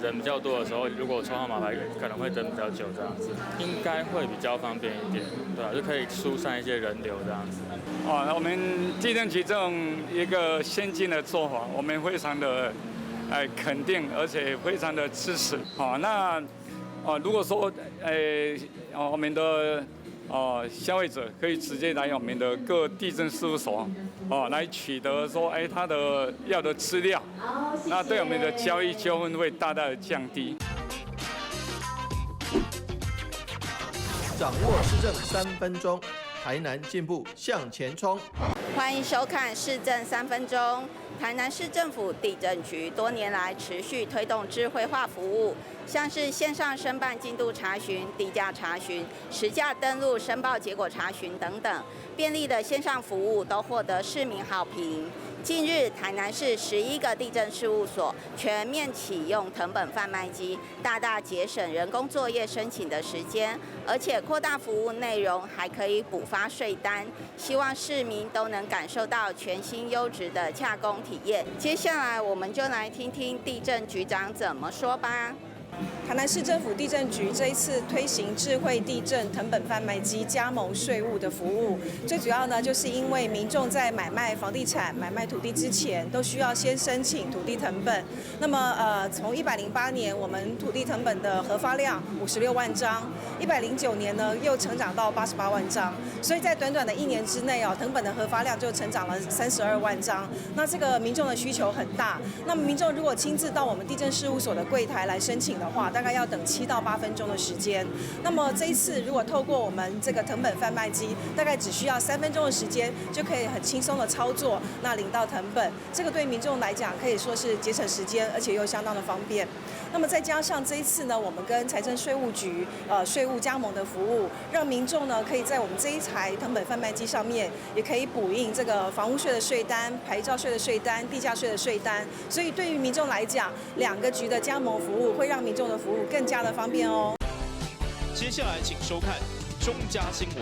人比較多的時候，如果抽號碼牌可能會等比較久，這樣子應該會比較方便一點，對啊，就可以疏散一些人流這樣子。哦，我們地政局這種一個先進的做法，我們非常的肯定，而且非常的支持。好，那哦，如果說我們的消費者可以直接來我們的各地政事務所哦，來取得說他的要的資料，那對我們的交易糾紛會大大的降低。掌握市政3分鐘，台南進步向前衝。歡迎收看市政三分鐘。台南市政府地政局多年來持續推動智慧化服務，像是線上申辦進度查詢、地價查詢、實價登錄申報結果查詢等等，便利的線上服務都獲得市民好評。近日，台南市11個地政事務所全面啟用謄本販賣機，大大節省人工作業申請的時間，而且擴大服務內容，還可以補發稅單。希望市民都能感受到全新優質的洽公體驗。接下來，我們就來聽聽地政局長怎麼說吧。台南市政府地政局這一次推行智慧地政謄本販賣機加盟稅務的服務，最主要呢，就是因為民眾在買賣房地產、買賣土地之前，都需要先申請土地謄本。那麼，從108年我們土地謄本的核發量56萬張，109年呢又成長到88萬張，所以在短短的一年之內哦，謄本的核發量就成長了32萬張。那這個民眾的需求很大。那麼民眾如果親自到我們地政事務所的櫃台來申請的話，大概要等7到8分鐘的時間。那麼這一次如果透過我們這個謄本販賣機，大概只需要3分鐘的時間，就可以很輕鬆的操作，那領到謄本。這個對民眾來講可以說是節省時間，而且又相當的方便。那麼再加上這一次呢，我們跟財政稅務局稅務加盟的服務，讓民眾呢可以在我們這一台謄本販賣機上面，也可以補印這個房屋稅的稅單、牌照稅的稅單、地價稅的稅單。所以對於民眾來講，兩個局的加盟服務會讓民眾的服務更加的方便哦。接下來請收看中嘉新聞。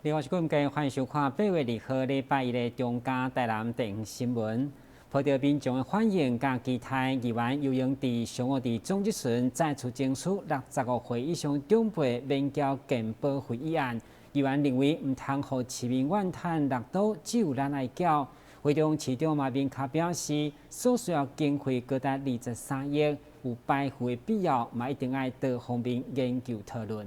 你好，我是郭文歡迎收看8月2號禮拜一的中嘉台南地方新聞。抱著民眾的反應佮期待，議員游盈佇上午佇總質詢再次爭取65歲以上長輩免繳健保費議案。議員認為毋通予市民怨嘆六都只有咱愛繳。會中市長嘛明確表示，所需要經費高達23億，有排付的必要，嘛一定愛多方面研究討論。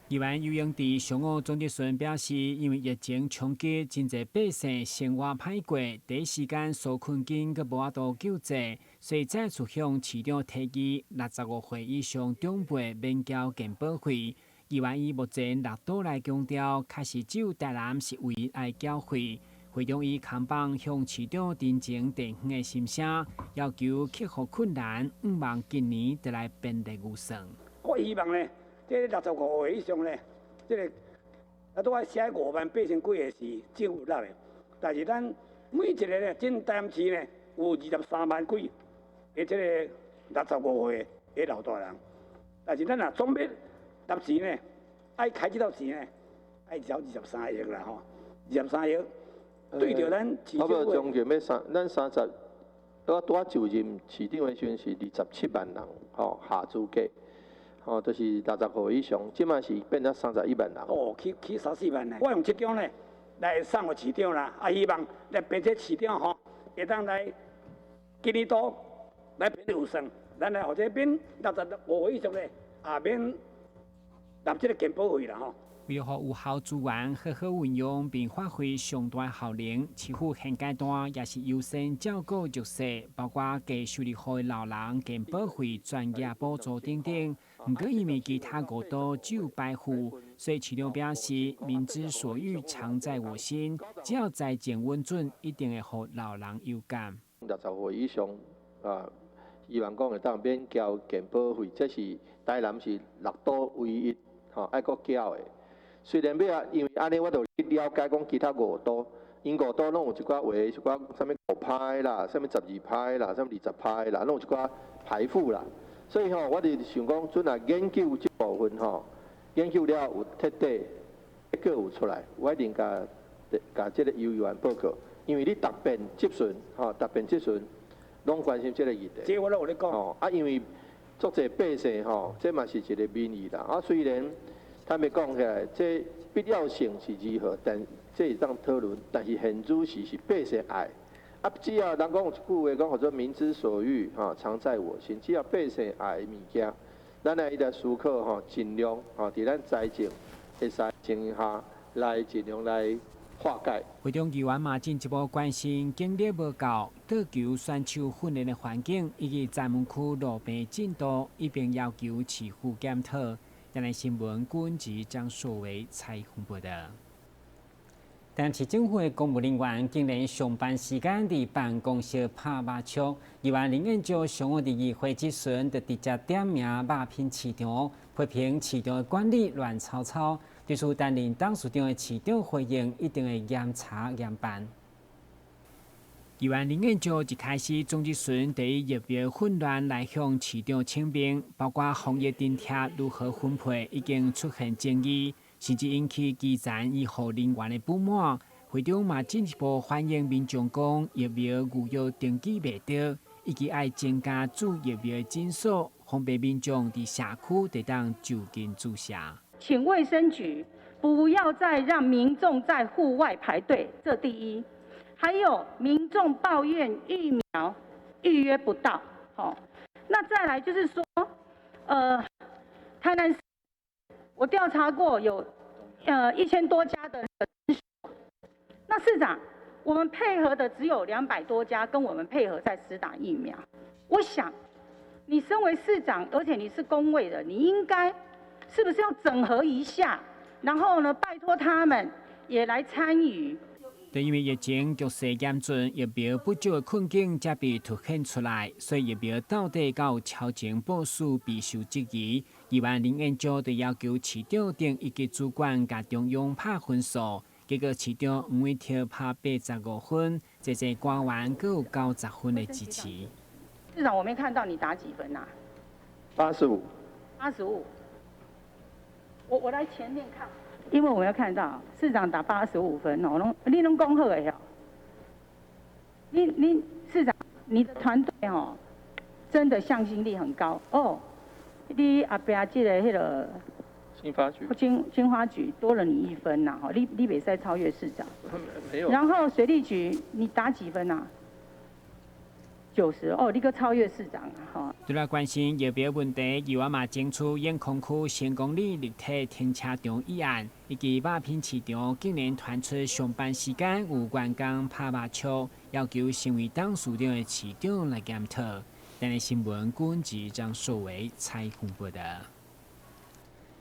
議員游盈佇上午總質詢表示，因為疫情衝擊，真濟百姓生活歹過，第一時間紓困金閣無法度救濟，所以再次向市長提議，65歲以上長輩免繳健保費。議員以目前六都來強調，確實只有台南是唯一愛繳費。會中伊扛棒向市長陳情地方的心聲，要求克服困難，向望今年就來編列預算。我希望呢，這65歲以上呢，這個啊，都愛寫5萬8千幾個是政府納的，但是咱每一個呢，整台南市呢有23萬幾的這個65歲的老大人，但是咱若總欲納錢呢，愛開這道錢呢，愛繳二十三億啦吼，二十三億對著咱市差不多將近欲三，咱三十，我拄仔就任市長的時陣是27萬人吼，合資格。吼，就是65歲以上，這擺是變做31萬人。哦，起三四萬呢。我用這張呢來送予市長啦，啊，希望來編這市長吼，會當來今年度來編預算，咱來予這免65歲以上的也免納這個健保費啦吼。為了予有效資源好好運用，並發揮上大效能，市府現階段也是優先照顧弱勢，包括低收入戶的老人、健保費、專業補助等等。毋過因為其他五都只有排付，所以市長表示，民之所欲，常在我心，只要財政穩準，一定會予老人有感。65歲以上啊，希望講會當免繳健保費，這是台南是六都唯一吼愛閣繳的。雖然尾仔，因為按呢，我就去了解講其他五都， 𪜶五都攏有一寡話，一寡啥物5趴啦，啥物12趴啦，啥物20趴啦，攏有一寡排富啦。所以吼，我就想講，陣若研究這部分吼，研究了有徹底結果有出來，我一定共共這個議員報告，因為你逐遍質詢吼，逐遍質詢攏關心這個議題。這我攏有咧講。吼啊，因為足濟百姓吼，這嘛是一個民意啦。啊，雖然坦白講起來，這必要性是如何，但這會當討論。但是現主時是百姓愛。啊，只要人講有一句話講，叫做民之所欲，吼，常在我心。只要百姓愛的物件，咱來來思考吼，盡量吼，佇咱財政會使情形下來盡量來化解。會中議員嘛進一步關心警力無夠、桌球選手訓練的環境以及閘門區路平進度，一並要求市府檢討。台南新聞郭吉張碩偉採訪報道。台南市政府的公務人員竟然上班時間佇辦公室拍麻將，議員林彥照上午佇議會質詢，就直接點名肉品市場，批評市場的管理亂糟糟，對此擔任董事長的市長回應，一定會嚴查嚴辦。議員林彥照一開始總質詢，對於疫苗混亂來向市長請命，包括防疫津貼如何分配，已經出現爭議，甚至引起基層醫護人員的不滿。會長嘛進一步反映民眾講疫苗預約登記袂著，以及愛增加注疫苗的診所，方便民眾佇社區得當就近注射。請衛生局不要再讓民眾在戶外排隊，這第一。還有民眾抱怨疫苗預約不到，好，那再來就是說，台南市我調查過有1000多家的診所，那市長，我們配合的只有200多家跟我們配合在施打疫苗。我想，你身為市長，而且你是公衛的，你應該是不是要整合一下，然後呢，拜託他們也來參與。對，因為疫情局勢嚴峻，疫苗不足的困境才被凸顯出來，所以疫苗到底敢有超前部署，備受質疑。議員林彥照就要求市長等一級主管共中央拍分數，結果市長黃偉哲拍85分，這些官員閣有90分的支持。市長，我沒看到你打幾分啊？85。85。我來前面看。因為我要看到市長打85分哦，攏你攏講好的哦。你市長，你的團隊哦，真的向心力很高哦。你後壁這個彼個經發局，經發局多了你1分吶，吼，你袂使超越市長。沒有。然後水利局，你打幾分啊？90哦，你閣超越市長啊！吼。除了關心疫苗問題，議員嘛爭取永康區成功里立體停車場議案，以及肉品市場竟然傳出上班時間有員工拍麻將，要求身為董事長的市長來檢討。台南新聞郭吉張碩偉採訪報道。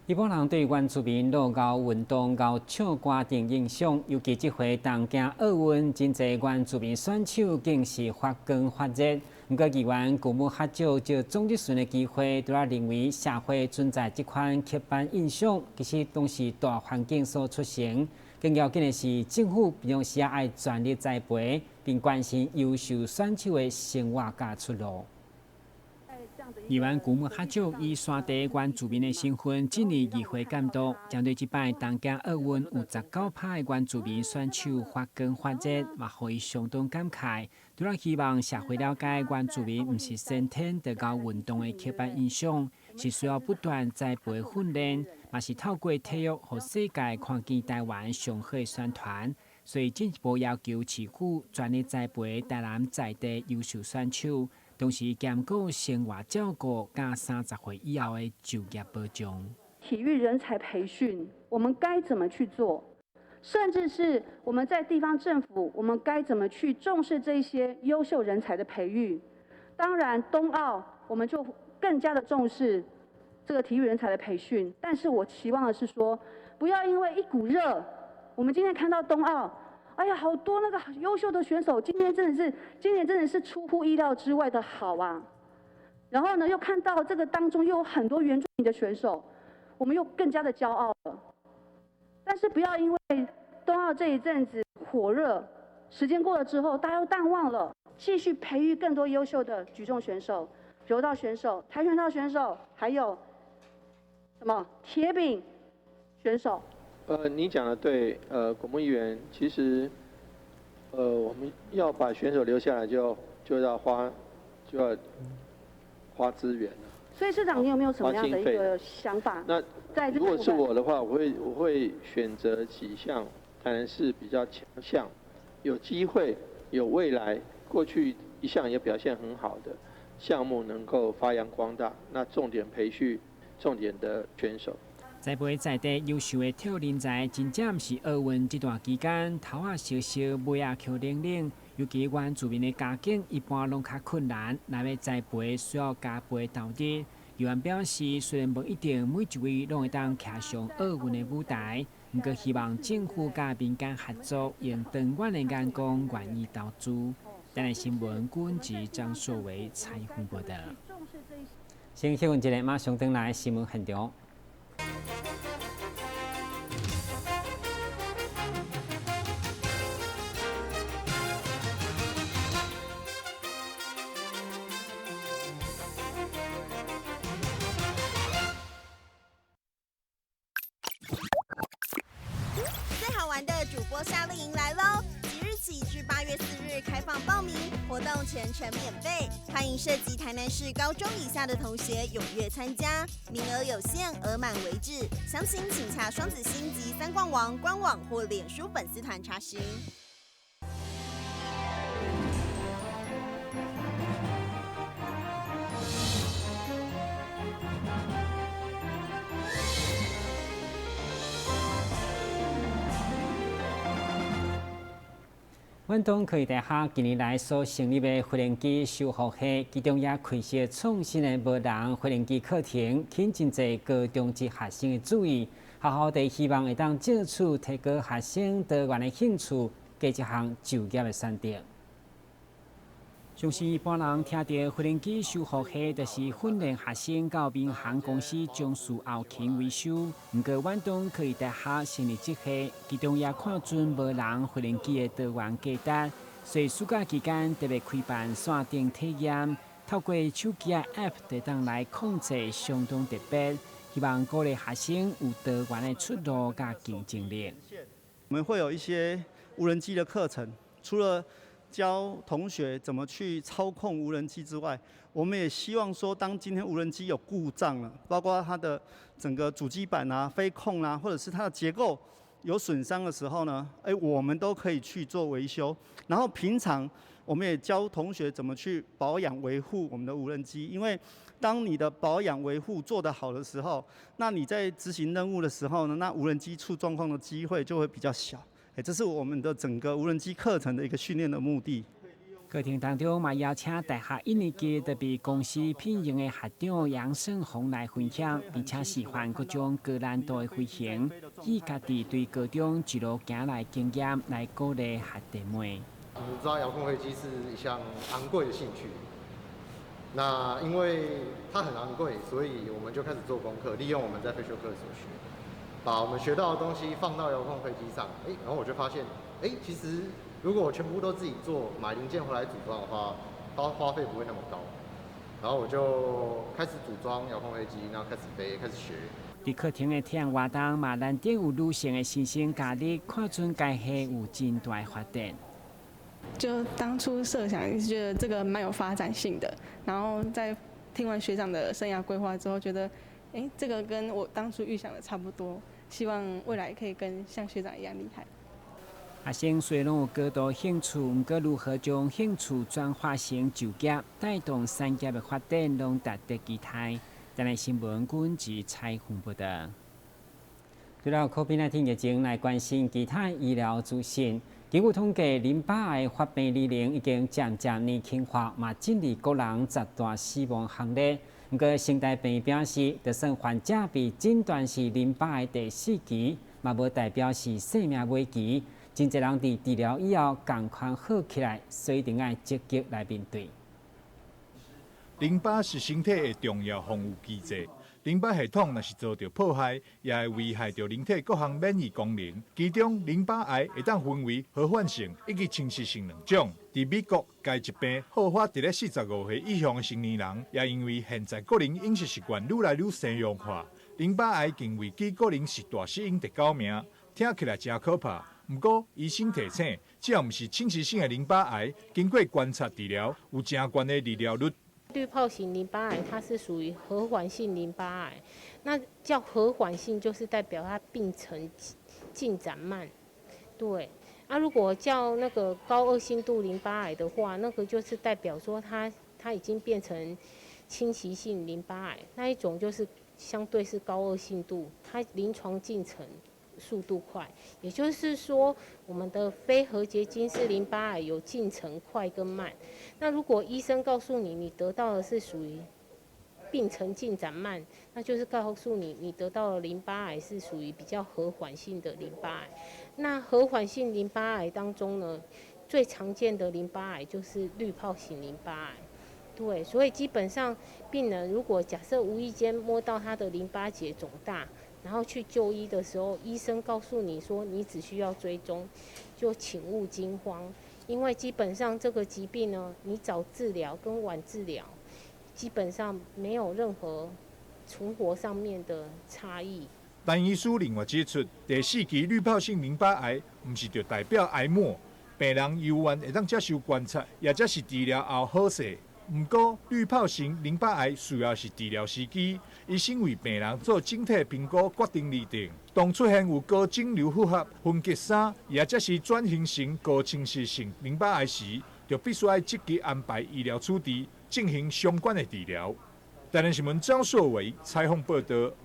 一般人對原住民樂猴運動、猴唱歌等印象，尤其這回東京奧運，真濟原住民選手更是發光發熱。毋過議員古姆哈少藉總質詢的機會，除了認為社會存在這款刻板印象，其實攏是大環境所促成。更要緊的是，政府平常時愛全力栽培，並關心優秀選手的生活佮出路。議員古姆哈少以山地原住民的身份進入議會監督，針對這擺東京奧運有19%的原住民選手發光發熱，嘛予伊相當感慨。除了希望社會了解原住民毋是先天就𠢕運動的刻板印象，是需要不斷栽培訓練，嘛是透過體育予世界看見台灣上好的宣傳。所以進一步要求市府全力栽培台南在地優秀選手。同時兼顧生活照顧，佮30歲以後的就業保障。體育人才培訓，我們該怎麼去做？甚至是我們在地方政府，我們該怎麼去重視這些優秀人才的培育？當然，東奧我們就更加的重視這個體育人才的培訓。但是我期望的是說，不要因為一股熱，我們今天看到東奧。哎呀，好多那個優秀的選手，今年真的是出乎意料之外的好啊！然後呢，又看到這個當中又有很多原住民的選手，我們又更加的驕傲了。但是不要因為冬奧這一陣子火熱，時間過了之後，大家又淡忘了。繼續培育更多優秀的舉重選手、柔道選手、跆拳道選手，還有什麼鐵餅選手？你講的對，廣播議員，其實，我們要把選手留下來就要花資源。所以市長，你有沒有什麼樣的一個想法？那如果是我的話，我會選擇幾項台南市比較強項，有機會、有未來，過去一項也表現很好的項目能夠發揚光大，那重點培訓重點的選手。栽培在地優秀的體育人才，真正毋是奧運這段期間頭仔燒燒，尾仔捡冷冷。尤其原住民的家境一般攏較困難，若欲栽培需要加倍投入。議員表示，雖然無一定每一位攏會當徛上奧運的舞台，毋過希望政府佮民間合作，用長遠的眼光願意投資。台南新聞郭文張碩維採訪報道。先休困一下，馬上轉來新聞現場。最好玩的主播夏令營來嘍！即日起至8月4日開放報名，活動全程免費，歡迎涉及台南市高中以下的同學踴躍參加，名額有限，額滿為止。詳情請洽雙子星及三冠王官網或臉書粉絲團查詢。遠東科技大學近年來所成立的飛行機修復系，其中也開設創新的無人飛行機課程，吸引真濟高中職學生的注意。學校地希望會當藉此提高學生多元的興趣，加一項就業的選擇。相信一般人聽著飛行機修復系，就是訓練學生到民航公司從事後勤維修。毋過，遠東科技大學成立這系，其中也看準無人飛行機的多元價值，所以暑假期間特別開辦線頂體驗，透過手機的 App 就當來控制，相當特別。希望鼓勵學生有多元的出路佮競爭力。我們會有一些無人機的課程，除了教同學怎麼去操控無人機之外，我們也希望說，當今天無人機有故障了，包括它的整個主機板啊、飛控啊，或者是它的結構有損傷的時候呢，我們都可以去做維修。然後平常我們也教同學怎麼去保養維護我們的無人機，因為當你的保養維護做得好的時候，那你在執行任務的時候呢，那無人機出狀況的機會就會比較小。這是我們的整個無人機課程的一個訓練的目的。課程當中嘛，邀請大學一年級特別公司聘用的學長楊勝宏來分享，並且示範各種高難度的飛行，以家己對高中一路行來經驗來鼓勵學弟妹。我們知道遙控飛機是一項昂貴的興趣，那因為它很昂貴，所以我們就開始做功課，利用我們在飛修課所學。把我們學到的東西放到遙控飛機上，然後我就發現，其實如果我全部都自己做，買零件回來組裝的話，花費不會那麼高。然後我就開始組裝遙控飛機，然後開始飛，開始學。佇課程的體驗活動嘛，難得有女性的新生加入，看準該系有真大的發展。就當初設想是覺得這個蠻有發展性的，然後在聽完學長的生涯規劃之後，覺得，這個跟我當初預想的差不多。希望未來可以跟像學長一樣厲害。學生雖然有高度興趣，毋過如何將興趣轉化成就業，帶動產業的發展，攏值得期待。台南新聞阮是採訪報道。除了 COVID-19 疫情來關心其他醫療資訊，根據統計，淋巴癌發病年齡已經漸漸年輕化，嘛進入國人十大死亡行列。毋過，成大病院表示，就算患者被診斷是淋巴癌第四期，嘛無代表是生命危機。真濟人佇治療以後，仝款好起來，所以一定愛積極來面對。淋巴是身體的重要防禦機制，淋巴系統若是遭著破壞，也會危害著人體各項免疫功能。其中，淋巴癌會當分為和緩性以及侵襲性兩種。佇美國，該疾病好發佇咧45歲以上的成年人，也因為現在國人飲食習慣愈來愈西洋化，淋巴癌近危機可能是大死因第九名，聽起來誠可怕。毋過，醫生提醒，只要毋是侵襲性的淋巴癌，經過觀察治療，有誠懸的治療率。濾泡型淋巴癌，它是屬於和緩性淋巴癌，那叫和緩性，就是代表它病程進展慢。對，啊，如果叫那個高惡性度淋巴癌的話，那個就是代表說它已經變成侵襲性淋巴癌，那一種就是相對是高惡性度，它臨床進程速度快，也就是說，我們的非何傑金氏淋巴癌有進程快跟慢。那如果醫生告訴你，你得到的是屬於病程進展慢，那就是告訴你，你得到的淋巴癌是屬於比較和緩性的淋巴癌。那和緩性淋巴癌當中呢，最常見的淋巴癌就是濾泡型淋巴癌。對，所以基本上病人如果假設無意間摸到他的淋巴結腫大，然後去就醫的時候，醫生告訴你說你只需要追蹤，就請勿驚慌，因為基本上這個疾病呢，你早治療跟晚治療，基本上沒有任何存活上面的差異。陳醫師另外指出，第四期濾泡性淋巴癌毋是就代表癌末，病人猶原會當接受觀察，也則是治療後好勢。毋過，濾泡型淋巴癌需要是治療時機，醫生為病人做整體評估決定而定。當出現有高腫瘤複合分級三，也則是轉型成高侵襲性淋巴癌時，就必須愛積極安排醫療處置，進行相關的治療。台南新聞張碩偉採訪報道。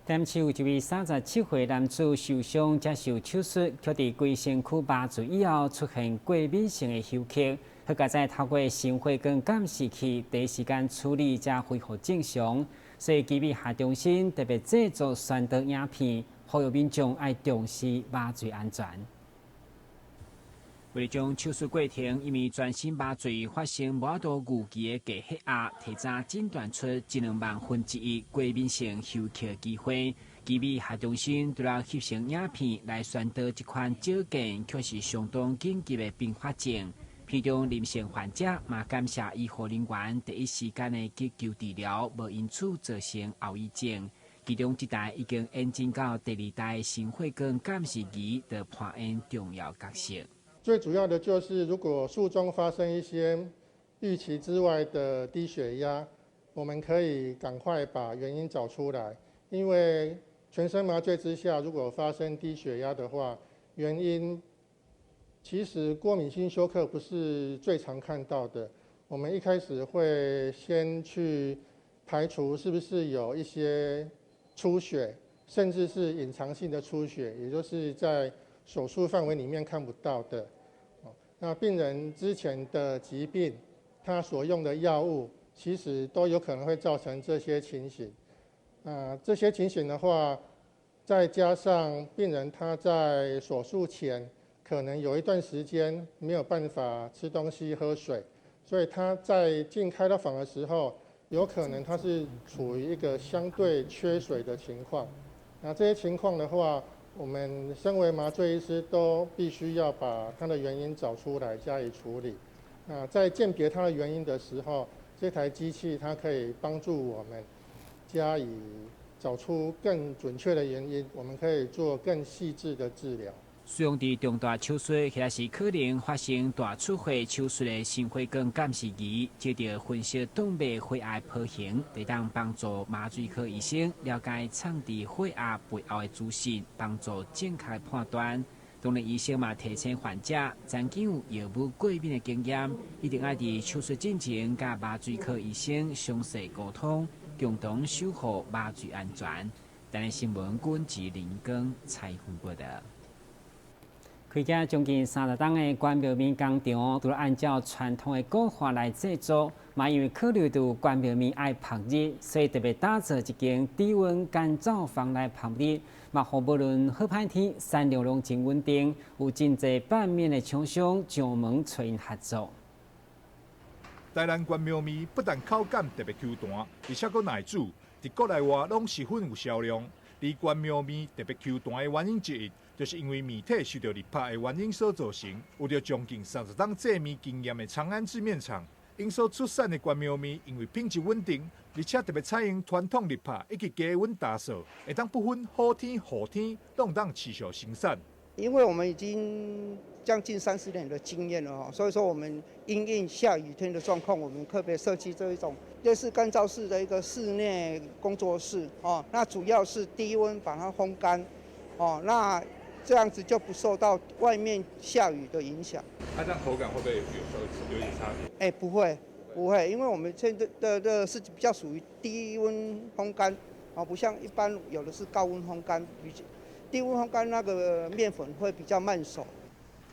台南市有一位37歲男子受傷接受手術，卻佇規身軀麻醉以後出現過敏性的休克。好佳哉透過心血管監視器第一時間處理，才恢復正常。所以，急醫學中心特別製作宣導影片，呼籲民眾愛重視麻醉安全。為了將手術過程，因為全身麻醉發生無法度預期的低血壓，提早診斷出一兩萬分之一過敏性休克機會。急醫學中心除了翕成影片來宣導這款少見卻是相當緊急的併發症。片中林姓患者嘛感謝醫護人員第一時間的急救治療，無因此造成後遺症。其中這台已經演進到第二代心血管監視儀的扮演重要角色。最主要的就是，如果術中發生一些預期之外的低血壓，我們可以趕快把原因找出來。因為全身麻醉之下，如果發生低血壓的話，原因其實過敏性休克不是最常看到的。我們一開始會先去排除是不是有一些出血，甚至是隱藏性的出血，也就是在手術範圍裡面看不到的。那病人之前的疾病，他所用的藥物，其實都有可能會造成這些情形。啊，這些情形的話，再加上病人他在手術前可能有一段時間沒有辦法吃東西、喝水，所以他在進開刀房的時候，有可能他是處於一個相對缺水的情況。那這些情況的話，我們身為麻醉醫師都必須要把它的原因找出來加以處理。那在鑑別它的原因的時候，這台機器它可以幫助我們加以找出更準確的原因，我們可以做更細緻的治療。使用佇重大手術或者是可能發生大出血手術的心血管監視儀，藉著分析動脈血壓波形，會當幫助麻醉科醫生了解藏佇血壓背後的資訊，幫助正確判斷。當然，醫生嘛提醒患者，曾經有藥物過敏的經驗，一定愛佇手術進前，佮麻醉科醫生詳細溝通，共同守護麻醉安全。台南新聞軍吉林光採訪報導。開業將近30冬的關廟麵工廠，除了按照傳統的古法來製作，嘛因為考慮到關廟麵愛曝日，所以特別打造一間低溫乾燥房來曝日。嘛，予無論好歹天，產量攏真穩定，有真濟拌麵的廠商上門揣𪜶合作。台南關廟麵不但口感特別 Q 彈，而且閣耐煮。佇國內外攏十分有銷量。而關廟麵特別 Q 彈的原因之一，就是因為麵體受著日拍的原因所造成。有著將近30冬製麵經驗的長安製麵廠，𪜶所出產的關廟麵，因為品質穩定，而且特別採用傳統日拍以及低溫打掃，會當不分好天雨天，攏會當持續生產。因為我們已經將近30年的經驗了，所以說我們因應下雨天的狀況，我們特別設計這一種類似乾燥室的一個室內工作室哦。那主要是低溫把它烘乾，哦，那這樣子就不受到外面下雨的影響。那這樣口感會不會有稍微有點差別？哎，不會，不會，因為我們現在的的是比較屬於低溫烘乾，哦，不像一般有的是高溫烘乾，比低溫烘乾那個麵粉會比較慢熟。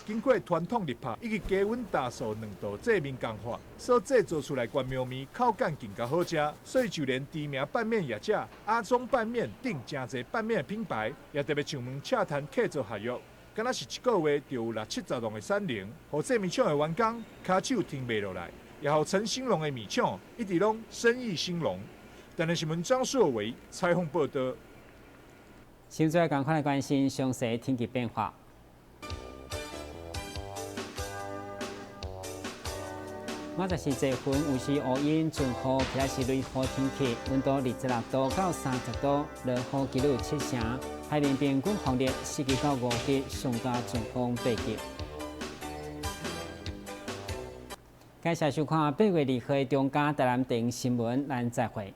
經過傳統日拍以及低溫打掃兩道製麵工法，所製作出來關廟麵口感更加好食，所以就連知名拌麵業者阿中拌麵等誠濟拌麵品牌，也特別上門洽談客製合約。敢若是一個月就有六七十磅的產能，予製麵廠的員工跤手停袂落來，也予陳興隆的麵廠一直攏生意興隆。台南新聞張碩偉採訪報道。現在趕快來關心詳細天氣變化。明仔載是濟雲，有時烏雲，陣雨，起來是雷雨天氣，溫度26度到30度，落雨幾率7成。海面平均風力4級到5級，上大陣風8級。感謝收看8月2號的中嘉台南電新聞，咱再會。